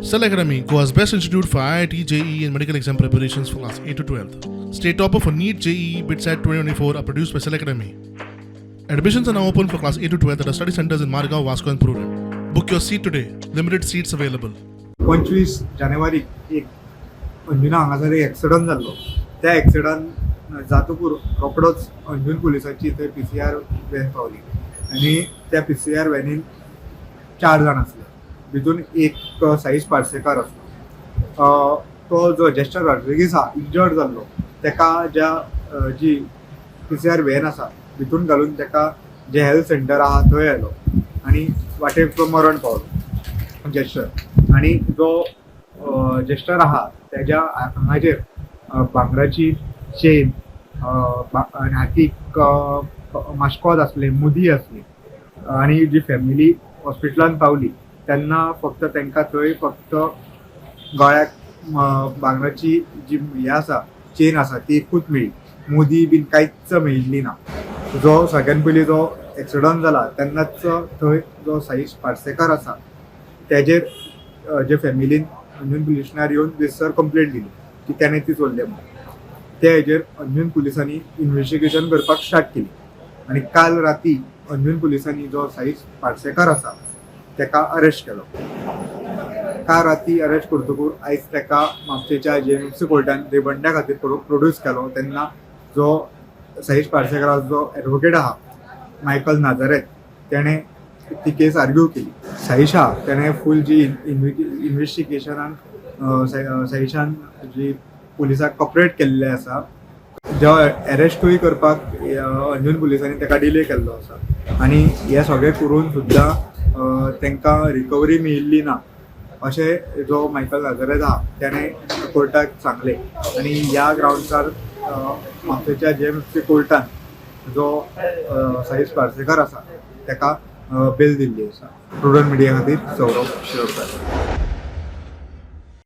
Cell Academy, Goa's best institute for IIT, JEE, and medical exam preparations for class 8 to 12. State topper for NEET, JEE, BITSAT 2024 are produced by Cell Academy. Admissions are now open for class 8 to 12 at our study centers in Margao, Vasco, and Prudent. Book your seat today. Limited seats available. 25 जानेवारीक एक अंजुना हांगासर एक accident जाल्लो. त्या accident जातकूर रोखडोच अंजून पुलिसांची थंय PCR van पावली आनी त्या पीसीआर व्हॅनीन चार जाण आसले. भितून एक साईश पार्सेकार आसलो. तो जो जेस्टर रॉड्रिगीस आहा, इंजर्ड जाल्लो, तेका ज्या जी पीसीआर व्हॅन आसा भितून घालून तेका जे हेल्थ सेंटर आहा थंय आयलो आनी वाटेक तो मरण पावलो जेस्टर. आनी जो जेस्टर आहा तेज्या आंगाचेर भांगराची चेन आनी हातीक माश्कोत आसलें, मुदी आसली. आनी जी फॅमिली हॉस्पिटलान पावली तेन्ना फक्त तांकां थंय फक्त गळ्याक भांगराची जी हें आसा, चेन आसा, ती एकूच मेळ्ळी. मुदी बीन कांयच मेळिल्ली ना. जो सगळ्यान पयलीं जो एक्सिडंट जाला तेन्नाच थंय जो साईश पार्सेकार आसा तेजेर जे फॅमिलीन अंजून पुलीस स्टेशनार येवन थंयसर कंप्लेंट दिली की तेणें ती चोरल्या म्हणून. त्या हेजेर अंजून पुलिसांनी इन्वेस्टिगेशन करपाक स्टार्ट केली आनी काल राती अंजून पुलिसांनी जो साईश पार्सेकार आसा तेका अरेस्ट केलो. काल राती अरेस्ट करतकूर आयज तेका म्हापशेच्या जेएमएफसी कोर्टान रिबंडा खातीर प्रोड्यूस केलो. तेन्ना जो साईश पार्सेकाराचो जो एडवोकेट आहा मायकल नाजारेत, तेणें ती केस आर्ग्यू केली. साईशा तेणें फूल जी इन्वेस्टिगेशनान साईशान जी पुलिसाक कॉपरेट केल्लें आसा, जेव्हा अरेस्टूय करपाक अंजून पुलिसांनी ताका डिले केल्लो आसा आनी हें सगळें करून सुद्दां तांकां रिकवरी मेळिल्ली ना अशें जो मायकल नाजारेत आहा तेणें कोर्टाक सांगलें. आनी ह्या ग्रावंड्सार म्हापशेच्या जेएमएफसी कोर्टान जो साईश पार्सेकर आसा तेका बेल दिल्ली आसा. प्रुडंट मिडिया खातीर सौरभ शिरोडकर.